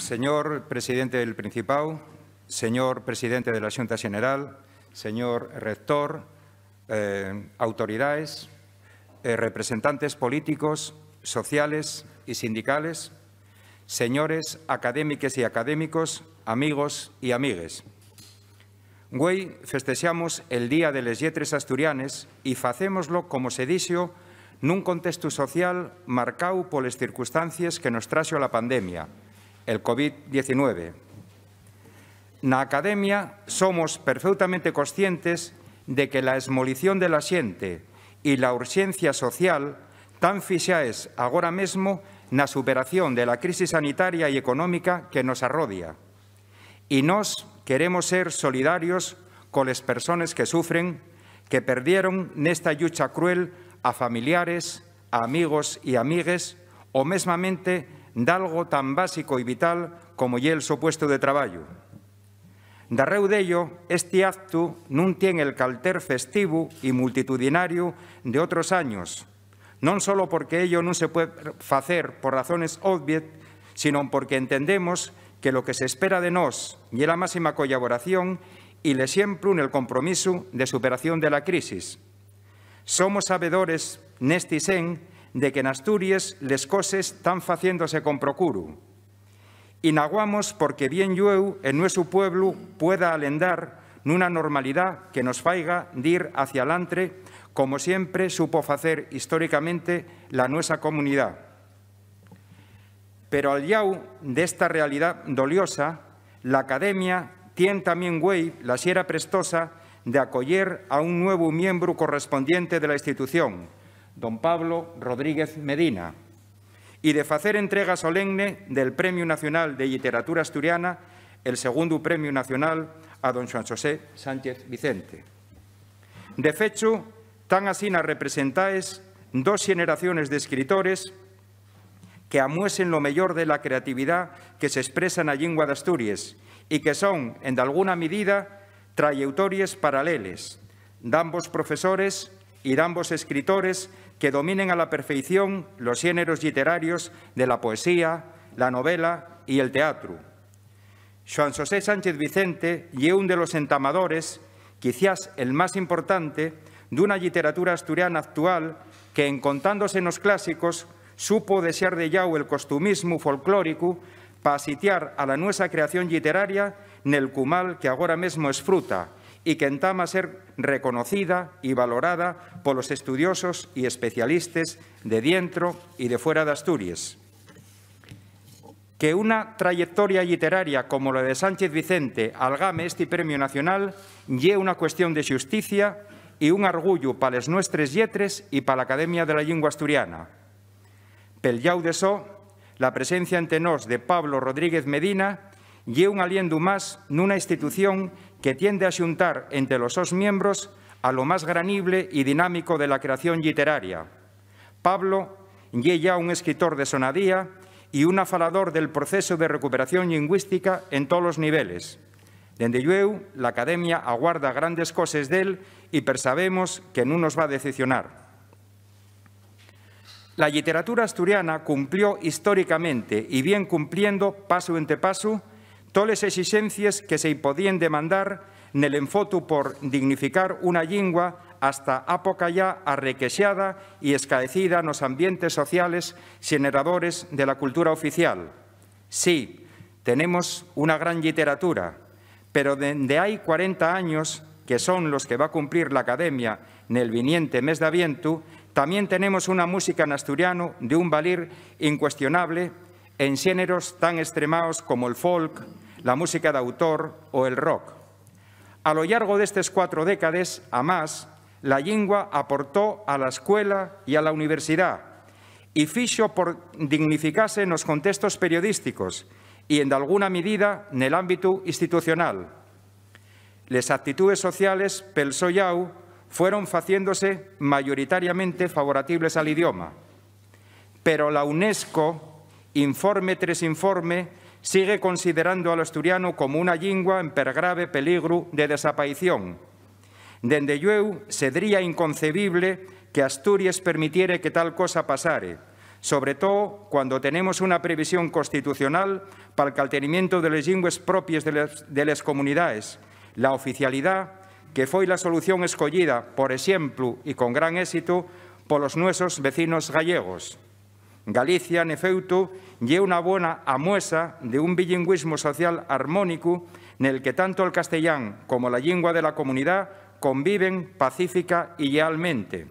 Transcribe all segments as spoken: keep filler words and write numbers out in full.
Señor presidente del Principao, señor presidente de la Xunta Xeneral, señor rector, eh, autoridaes, eh, representantes políticos, sociales y sindicales, señores académiques y académicos, amigos y amigues. Güei festexamos el Día de les Lletres Asturianes y facémoslo, como se dixo, nun contestu social marcáu poles circunstancies que nos traxo la pandemia, el covid diecinueve. Na Academia somos perfeutamente conscientes de que la esmolición de la xente y la urxencia social tán fixaes agora mesmo na superación de la crisis sanitaria y económica que nos arrodia. Y nós queremos ser solidarios coles persones que sufren, que perdieron nesta llucha cruel a familiares, a amigos y amigues, o mesmamente d'algo tan básico y vital como ye'l so puestu de trabayu. Darréu d'ello, esti actu nun tien el calter festivu y multitudinariu d'otros años, non solo porque ello nun se pue facer por razones obvies, sinón porque entendemos que lo que s'espera de nós ye la máxima collaboración y l'exemplu nel compromisu de superación de la crisis. Somos sabedores, nesti sen, de que n'Asturies les coses tán faciéndose con procuru. Y naguamos porque bien llueu el nuesu pueblu pueda alendar nuna normalidá que nos faiga dir hacia alantre, como siempre supo facer históricamente la nuesa comunidá. Pero al llau d'esta realidá doliosa, la Academia tien tamién güei la xera prestosa de acoyer a un nuevu miembru correspondiente de la institución, don Pablo Rodríguez Medina, y de facer entrega solemne del Premiu Nacional de Lliteratura Asturiana, el segundu Premiu Nacional a don Xuan Xosé Sánchez Vicente. De fechu, tán asina representaes dos xeneraciones d'escritores que amuesen lo meyor de la creatividá que s'espresa na llingua d'Asturies y que son, en dalguna midida, trayeutories paraleles, d'ambos profesores y d'ambos escritores que dominen a la perfeición los xéneros lliterarios de la poesía, la novela y el teatru. Xuan Xosé Sánchez Vicente ye un de los entamadores, quiciás el más importante, d'una lliteratura asturiana actual que, encontándose nos clásicos, supo dexar de llau el costumismu folclóricu pa asitiar a la nuesa creación lliteraria nel cumal que agora mesmo esfruta y qu'entama a ser reconocida y valorada polos estudiosos y especialistes de dientro y de fuera d'Asturies. Que una trayectoria lliteraria como la de Sánchez Vicente algame esti premiu nacional ye una cuestión de xusticia y un argullu pa les nuestres lletres y pa l'Academia de la Llingua Asturiana. Pel llau d'esó, la presencia ente nós de Pablo Rodríguez Medina ye un aliendu más nuna institución que tiende a xuntar ente los sos miembros a lo más granible y dinámico de la creación lliteraria. Pablo ye yá un escritor de sonadía y un afalador del procesu de recuperación llingüística en tolos niveles. Dende llueu, l'Academia aguarda grandes coses d'él y persabemos que nun nos va decepcionar. La lliteratura asturiana cumplió históricamente y vien cumpliendo, pasu ente pasu, toles esixencies que se-y podíen demandar nel enfotu por dignificar una llingua hasta época yá arrequexada y escaecida nos ambientes sociales xeneradores de la cultura oficial. Sí, tenemos una gran lliteratura, pero dende hai cuarenta años, que son los que va cumplir l'Academia nel viniente mes d'avientu, tamién tenemos una música n'asturianu d'un valir incuestionable en xéneros tan estremaos como'l folk, la música d'autor o el rock. A lo llargo d'estes cuatro décades, amás, la llingua aportó a la escuela y a la universidá, y fixo por dignificase nos contestos periodísticos y, en dalguna midida, nel ámbitu institucional. Les actitúes sociales, pel so llau, fueron faciéndose mayoritariamente favoratibles al idioma. Pero la UNESCO, informe tres informe, sigue considerando al asturianu como una llingua en pergrave peligru de desapaición. Dende llueu, sedría inconcebible que Asturies permitiere que tal cosa pasare, sobre too cuando tenemos una previsión constitucional pal caltenimientu de les llingües propies de les, de les comunidaes, la oficialidá, que foi la solución escoyida, por exemplu, y con gran ésitu, polos nuesos vecinos gallegos. Galicia, n'efeutu, ye una bona amuesa d'un bilingüismu social armónicu nel que tanto el castellán como la llingua de la comunidá conviven pacífica y llealmente.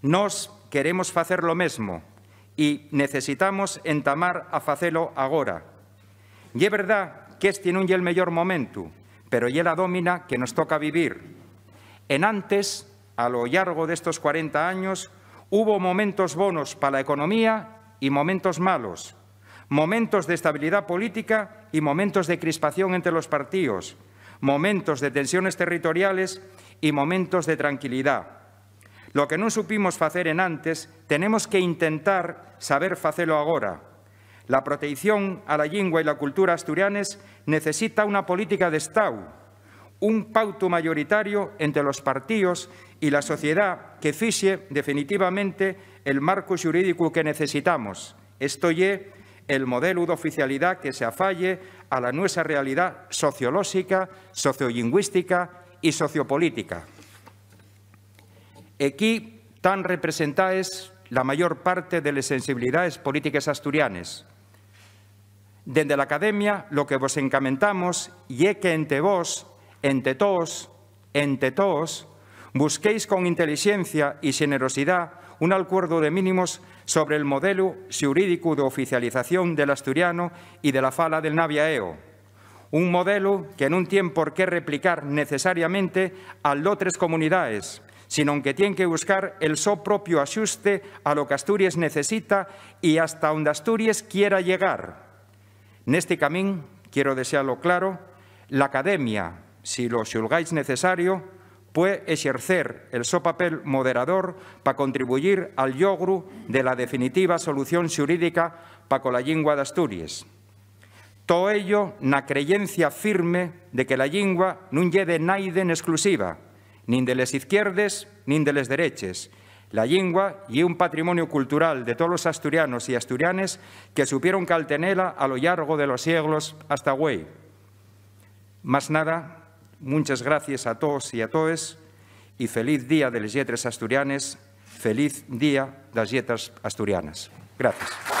Nós queremos facer lo mesmo y necesitamos entamar a facelo agora. Ye verdá qu'esti nun ye'l meyor momentu, pero ye la dómina que nos toca vivir. Enantes, a lo llargo d'estos cuarenta años, hubo momentos bonos pa la economía y momentos malos, momentos d'estabilidá política y momentos de crispación ente los partíos, momentos de tensiones territoriales y momentos de tranquilidá. Lo que nun supimos facer enantes, tenemos que intentar saber facelo agora. La proteición a la llingua y la cultura asturianes necesita una política d'Estáu, un pautu mayoritario ente los partíos y la sociedá que fixe definitivamente el marcu xurídicu que necesitamos. Esto ye el modelu d'oficialidá que se afalle a la nuesa realidá sociolóxica, sociolingüística y sociopolítica. Equí tán representaes la mayor parte de les sensibilidaes polítiques asturianes. Dende l'Academia, lo que vos encamentamos ye que ente vos, ente toos, ente toos, busquéis con intelixencia y xenerosidá un alcuerdu de mínimos sobre el modelu xurídicu d'oficialización del asturiano y de la fala del naviaeo. Un modelu que nun tien por qué replicar necesariamente al d'otres comunidaes, sinón que tien que buscar el so propiu axuste a lo qu'Asturies necesita y hasta onde Asturies quiera llegar. Nesti camín, quiero dexalo claro, l'Academia, si lo xulgáis necesario, pue exercer el so papel moderador pa contribuyir al llogru de la definitiva solución xurídica pa cola llingua d'Asturies. Too ello na creyencia firme de que la llingua nun ye de naide n'esclusiva, nin de les izquierdes nin de les dereches. La llingua ye un patrimoniu cultural de tolos asturianos y asturianes que supieron caltenela a lo llargo de los sieglos hasta güei. Más nada, munches gracies a toos y a toes, y feliz Día de les Lletres Asturianes, feliz Día d'as Lletres Asturianes. Gracies.